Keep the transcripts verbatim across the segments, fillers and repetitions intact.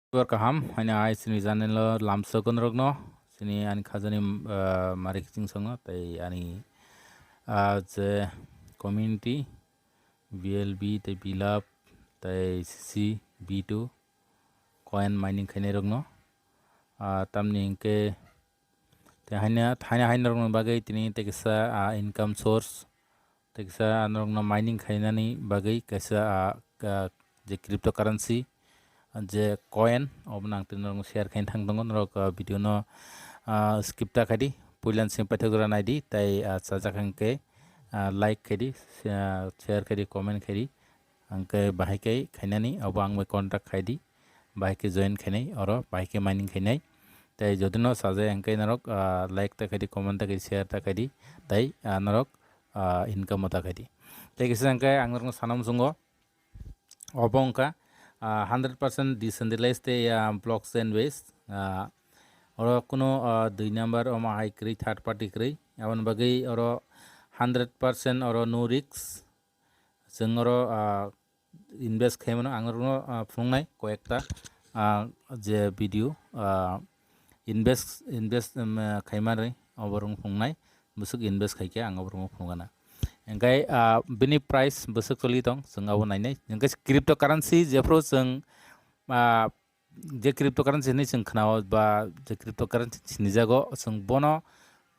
Khobor kaham, haino hai chini channel o lamsok norokno, chini ani khajani, ah, mari kiching songo, tei ani, ah, je community, B L B tei Bilap tei C C B two coin mining khainai rokno, ah, tamni hinkhe tei haino, haino, haino rokni bagwi tini tei kisa, ah, income source, tei kisa norokno mining khainani bagwi kaisa, ah, ah, je cryptocurrency, ah, je coin, obono ang tini norokno share khaina thang tongo. Norok, ah, video no, ah, skip ta khaidi, puila ni simi paithak jora naidi, tei, ah, chajak hinkhe, ah, like khaidi, ah, share khaidi, comment khaidi, hinkhe bahai khe khainani, obo ang bai contact khaidi, bahai khe join khainai, oro bahai khe mining khainai. Tei jodi no sajai hinkhe norok, ah, like ta khaidi, comment ta khaidi, share ta khaidi, tei, ah, norok, ah, income o ta khaidi. Tei kisa hinkhe ang norokno sana muchungo, obo wngkha, ah, hundred percent decentralized tei, ah, blockchain based. Ah, oro kuno, ah, dui number omo hai kwrwi, third party kwrwi. Aboni bagwi oro hundred percent oro no risk. Chwng oro, ah, invest khaimano ang oro, ah, phunuknai koyekta, ah, je video, ah, invest, invest, um, ah, khaimanwi oborok phunuknai, bwswk invest khaikhe ang oborok phunukgana. Hinkhe, ah, bini price bwswk choli tong, chwng abo nainai. Hinkhe cryptocurrency jephru chwng, ah, je cryptocurrency hinwi chwng khwnao ba je cryptocurrency sinijago, chwng bono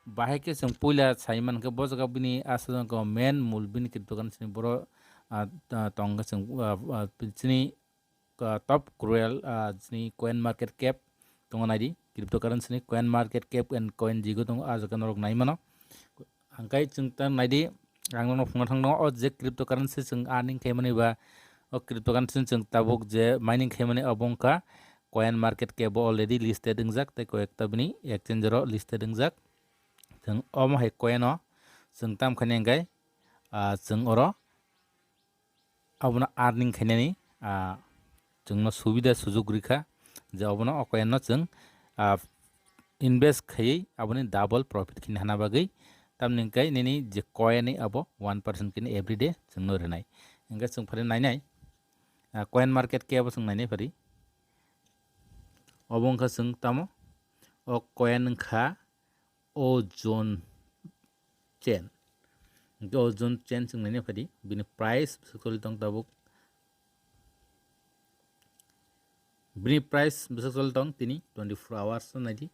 bahai khe chwng puila sai mankhe bo jaga bini aswk main mul bini cryptocurrency ni borok, ah, ah, tongkhe chwng, ah, ah, chini, ah, top cruel, ah, chini coin market cap tongo naidi, cryptocurrency ni coin market cap and coin jigo tongo, ah jaga norok nai mano. Hingkhe chwng ta naidi, ang nono phunukna thangno, o je cryptocurrency chwng earning khaimani ba o cryptocurrency chwng tabuk je mining khaimani obo wngkha coin market cap o already listed wngjak tei koyekta bini exchange oro listed wngjak. Chwng omo hai coin o chwng tam khaini hingkhe, ah, chwng oro abono earning khainani, ah, chwngno subida sujuk rikha je obono o coin no chwng, ah, invest khaiwi aboni double profit khini hana bagwi, tamni hwnkhe nini je coin ni abo one percent khini everyday chwngno rinai. Hingkhe chwng phari nainai, ah, coin market cap o chwng nainai phari. Obo wngkha chwng tamo o coin wngkha Ozone Chain. Hingkhe Ozone Chain chwng naina phadi, bini price bwswk choli tong tabuk. Bini price bwswk choli tong tini twenty four hours o naidi.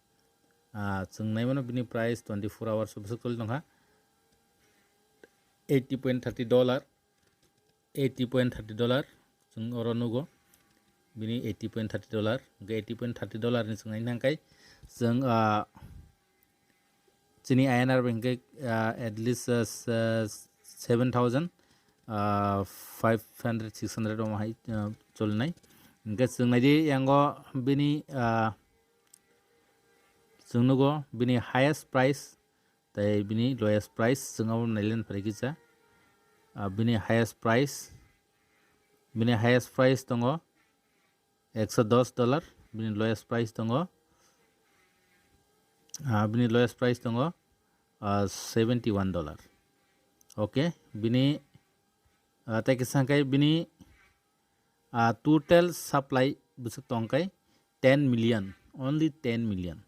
Ah, chwng naimano bini price twenty four hours o bwswk choli tongkha eighty point thirty dollar. Eighty point thirty dollar chwng oro nugo, bini eighty point thirty dollar, hingkhe eighty point thirty dollar ni chwng naina hingkhe chwng, ah, chini I N R bai hingkhe, ah, at least, ah, s-, ah, seven thousand, ah, five hundred, six hundred omo hai, ah, cholinai. Hingkhe chwng naidi yango bini, ah, chwng nugo bini highest price tei bini lowest price chwng abo nailen phari kisa. Ah, bini highest price, bini highest price tongo ekso dos dollar, bini lowest price tongo, ah, bini lowest price tongo, ah, seventy one dollar. Okay, bini, ah, tei kisa hingkhe bini, ah, total supply bwswk tongkhe ten million, only ten million.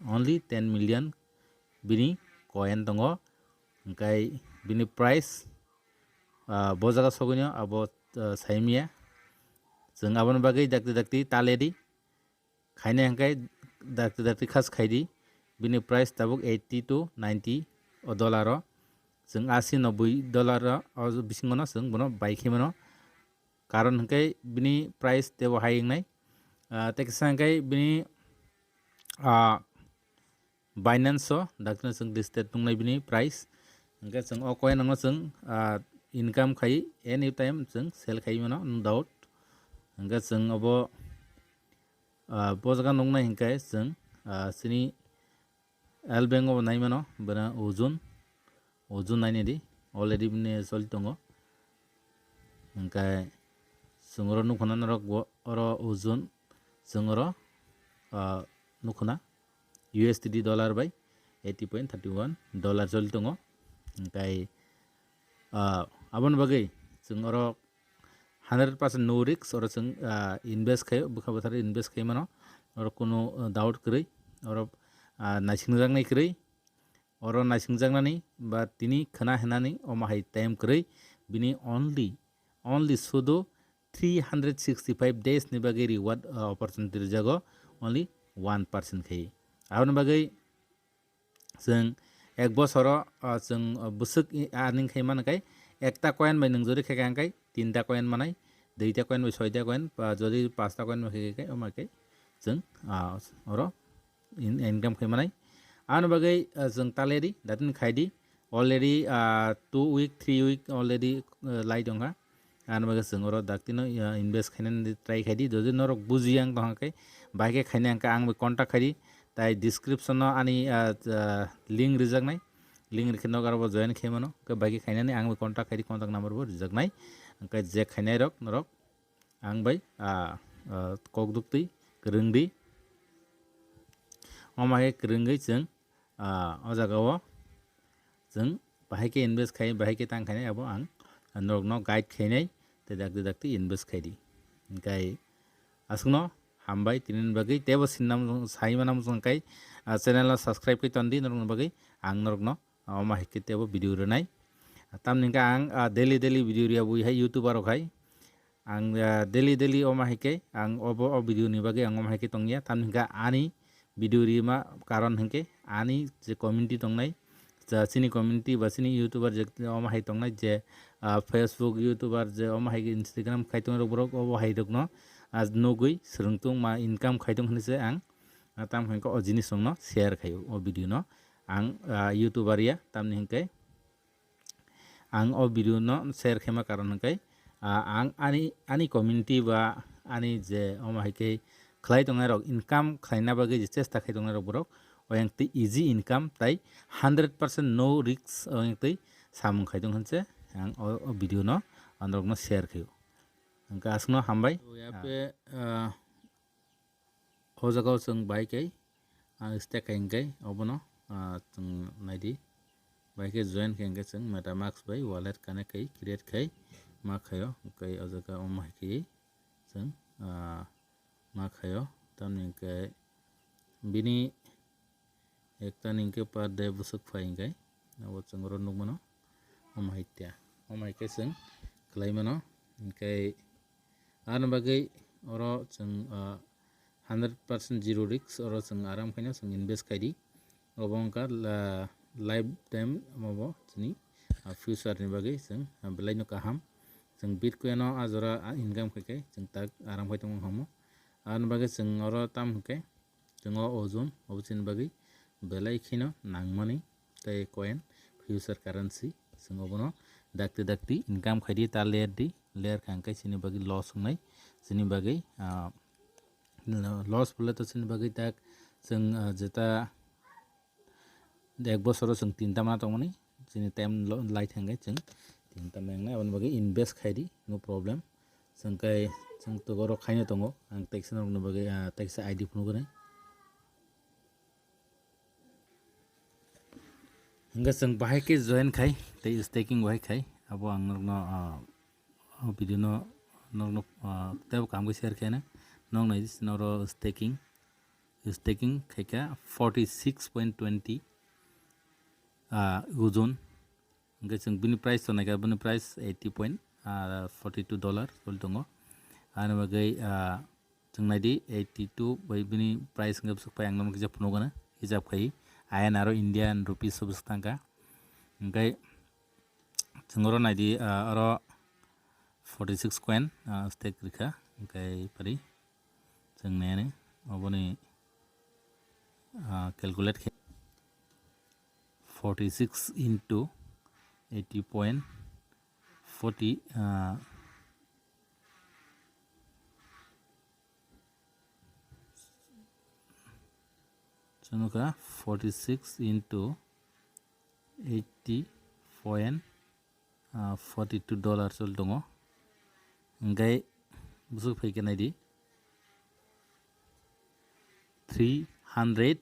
Only ten million bini coin tongo, hingkhe bini price, ah, bo jaga sogwino abo, ah, saimya. Chwng aboni bagwi dakti dakti taledi khaina hingkhe dakti dakti khas khaidi, bini price tabuk eighty to ninety o dollar o. Chwng asi noboi dollar o, o bisingo no chwng bono bai khe mano. Karon hingkhe bini price tebo hai wngnai. Ah, tei kisa hingkhe bini, ah, Binance o daktino chwng listed tongnai bini price. Hingkhe chwng o coin no chwng, ah, income khai anytime chwng sell khai mano, no doubt. Hingkhe chwng obo, ah, bo jaga nuknai hingkhe chwng, ah, chini L bank o nai mano, bwrang Ozone, Ozone nainai di, already bini choli tongo. Hingkhe chwng oro nukphano norok bo, oro Ozone, chwng oro, ah, nukphana U S D T dollar bai eighty point thirty one dollar choli tongo. Hingkhe, ah, aboni bagwi chwng oro hundred percent no risk, oro chwng invest khai bwkha bwthar invest khai mano, oro kunu doubt kwrwi, oro naisingjaknai kwrwi. Oro naisingjaknani ba tini khwna hinani omo hai time kwrwi, bini only only sudu three hundred sixty five days ni bagwi reward opportunity rijago, only one percent khai. Aboni bagwi chwng ek bosoro chwng bwswk earning khai mano kai, ekta coin bai nwng jodi khai kha hwnkhe tinta coin manai, duita coin bai soita coin, jodi pasta coin bai khai kha omo hai khe chwng oro income khai manai. Aboni bagwi chwng taledi datin khaidi, already two week three week already lai tongkha. Aboni bagwi chwng oro daktino invest khainani try khaidi, jodi norok bujiya wng tongkha khe bahai khe khainai hwnkhe ang bai contact khaidi, tai description o ani link rijaknai, link rikhe nok aro bo join khai mano, hwnkhe bahai khe khainani ang bai contact khaidi, contact number bo rijaknai, hwnkhe je khainai rok norok ang bai kok duktwi kwrwngdi. Omo hai kwrwngwi chwng o jagao chwng bahai khe invest khai, bahai khe tang khainai abo ang norokno guide khainai, tei dakti dakti invest khaidi. Hwnkhe aswkno hambai tinini bagwi, teibo sinna sai mana muchung kai channel no subscribe khai tondi norokni bagwi ang norokno omo hai khe teibo video rwnai. Tamni hwnkhe ang daily daily video riya bui hai YouTuber rok hai. Ang daily daily omo hai khe ang obo o video ni bagwi ang omo hai khe tongya. Tamni hwnkhe ani video rima karon hwnkhe ani je community tongnai, chini community ba chini YouTuber je omo hai tongnai je Facebook, YouTuber je omo hai Instagram khai tongrok borok obo hai rokno nugwi swrwngtong ma income khai tong hwnwi se ang tam hwnkhe o jinis rokno share khaio o video no. Ang YouTuber ya, tamni hwnkhe ang o video no share khaima karon hwnkhe ang ani ani community ba ani je omo hai khe khlai tongnai rok, income khlaina bagwi je chesta khai tongnai rok borok, oyang tei easy income tai hundred percent no risk oyang tei samung khai tong hwnse ang o video no norokno share khaio. Hwnkhe aswkno hambai. O jagao chwng bahai khe ang stake khai hwnkhe obono chwng naidi, bahai khe join khai hwnkhe chwng MetaMask bai wallet connect khai create khai ma khaio, hwnkhe o jaga omo hai khe chwng ma khaio. Tamni hwnkhe bini ekta ni hwnkhe per day bwswk phai hwnkhe abo chwng oro nukmano. Omo hai tya, omo hai khe chwng khlai mano. Hwnkhe ani bagwi oro chwng hundred percent zero risk, oro chwng aram khaino chwng invest khaidi. Obo wngkha life time, omo bo chini future ni bagwi chwng belai no kaham. Chwng Bitcoin o a jora income khai khe chwng tak aram khai tongma hamo. Ani bagwi chwng oro tam hwnkhe chwng o ojon obo chini bagwi belai kheno nangmani tei coin future currency. Chwng obono dakti dakti income khaidi, ta ler di, ler kha hwnkhe chini bagwi loss wngnai, chini bagwi loss bole to chini bagwi tak chwng jeta ek bosoro chwng tinta mana tongmani, chini time lai thangkhe chwng tinta mengnai, aboni bagwi invest khaidi, no problem. Chwng kai chwng to borok khaino tongo, ang teksa norokni bagwi teksa I D phunukgwi nai. Hwnkhe chwng bahai khe join khai tei staking bahai khai, abo ang norokno o video no norokno teibo kaham khe share khaina. Nok nai noro staking, staking khaikha forty six point twenty ojon. Hwnkhe chwng bini price to naikha, bini price eighty point forty two dollar choli tongo. Ani bagwi chwng naidi eighty two bai bini price hwnkhe bwswk phai ang norokno kisa phunukgwno hisab khai, I N R o Indian rupees o bwswk thangkha. Hwnkhe chwng oro naidi oro forty six coin stake rikha, hwnkhe pari chwng naini oboni calculate khe forty six into eighty point forty chwng nukha forty six into eighty point forty two dollar choli tongo. Hwnkhe bwswk phaikhe naidi three hundred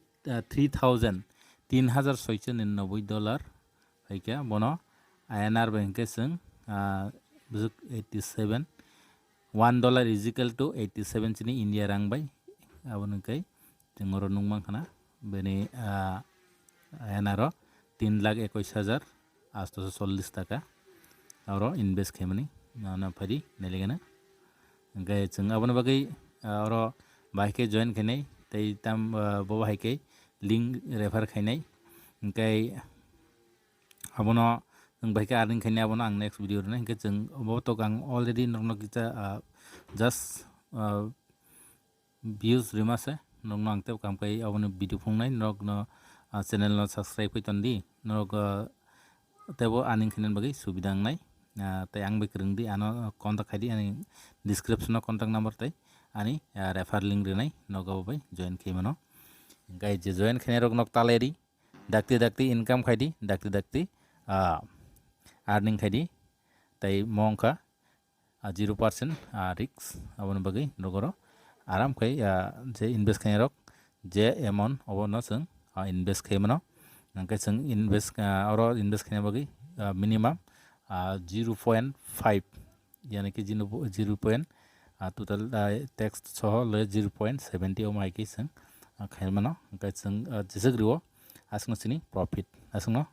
three thousand, tin hajar soicho ninoboi dollar phaikha. Bono I N R bai hwnkhe chwng bwswk eighty seven One dollar is equal to eighty seven chini India rang bai. Aboni kai chwng oro nukmang khana bini, ah, henaro tin lakh ekush hajar asto chollis taka oro invest khaimani nana phari neligana. Hingke chwng aboni bagwi, ah, oro bahai khe join khainai tei tam, ah, bo bahai khe link refer khainai. Hingke abono chwng bahai khe earning khainai abono ang next video rwnai. Hingke chwng bo tok ang already norokno kisa, ah, just, ah, views rima se norokno ang tei kam kai aboni video phunuknai norokno, ah, channel no subscribe khai tondi norok, ah, teibo earning khainani bagwi subida wngnai. Ah, tei ang bai kwrwng di ano contact khai di ani description o contact number tei ani, ah, refer link rwnai nogo bai join khai mano. Hingke je join khainai rok nok talai di dakti dakti income khai di dakti dakti, ah, earning khai di tei mo wngkha, ah, zero percent, ah, risk aboni bagwi nogoro aram khai, ah, je invest khainai rok je amount obono chwng, ah, invest khai mano. Hingke chwng invest, ah, oro invest khaina bagwi, ah, minimum, ah, zero point five yani ki zero point, ah, total, ah, tax soho le zero point seventy omo hai khe chwng, ah, khai mano. Hingke chwng, ah, jeswk rio aswkno chini profit aswkno